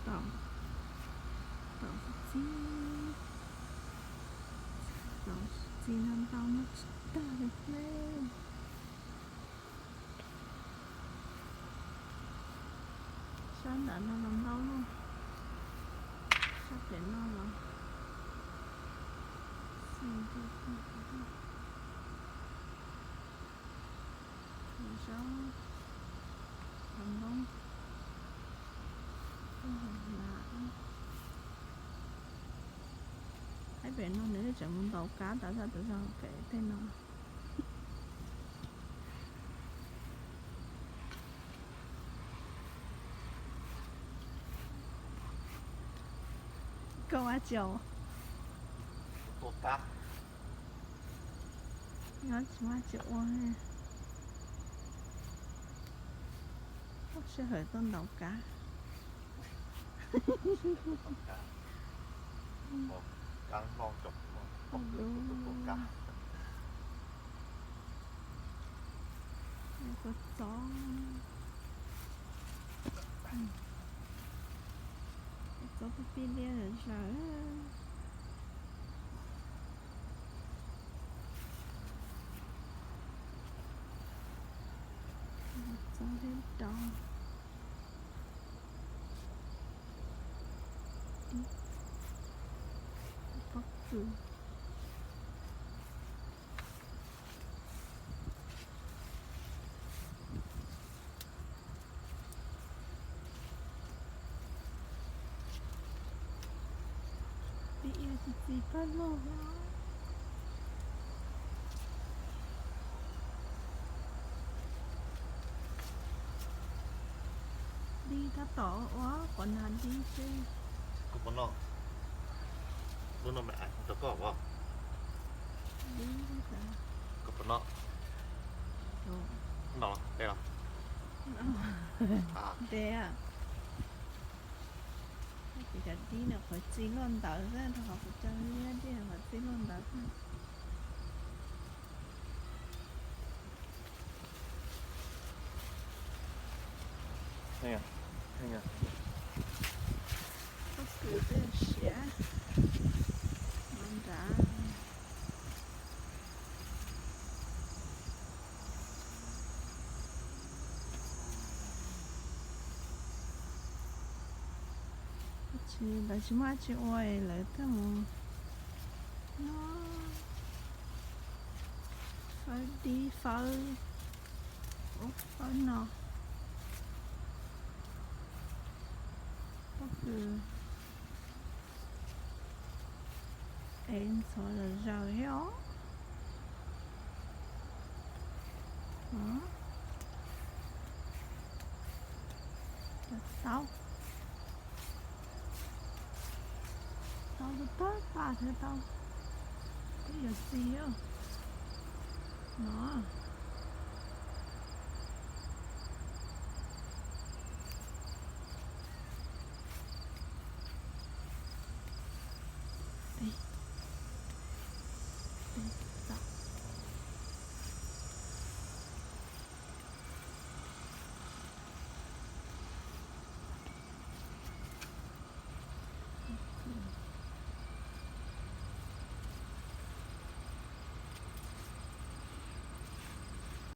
Taum, taum txiv, taum txiv no ntau muaj tsis tag li ple. Sab nram no los ntau, sab pem no los xws, zaub, qhov npoob, ib pem no nws tseem mus ntaus kab tas zaj tas zog pem tej no. Koj ua tsi? Tua kab. Nyob tsis muaj tsis ua, sij hawm tuaj ntaus kab. Kab hlo, tua kab. Tua txov, txov pib pib liab zawm. Txov liab rau pob kws. Tib ia txiv txiv pab lug. Dib tab tom ua qhov nag dib xwb. Koj puas noj? Lub no me rau koj os. Dib, koj puas noj? Noj los ntev los? Ntev. Ces cov dib no qhov txi luaj ntawd xwb, rau qhov kuv cog liab dib qhov txi luaj ntawd xwb. Pob kws twb siav no nrad. Tsis, lawv tsis muaj dab tsi ua lawv tuaj mus noj fawb dib fawb, ua fawb no. Pob kws es ntxhov zom zaws thiab os. Cov taub, taub tawg tag thiab, taub twb yuav txi no.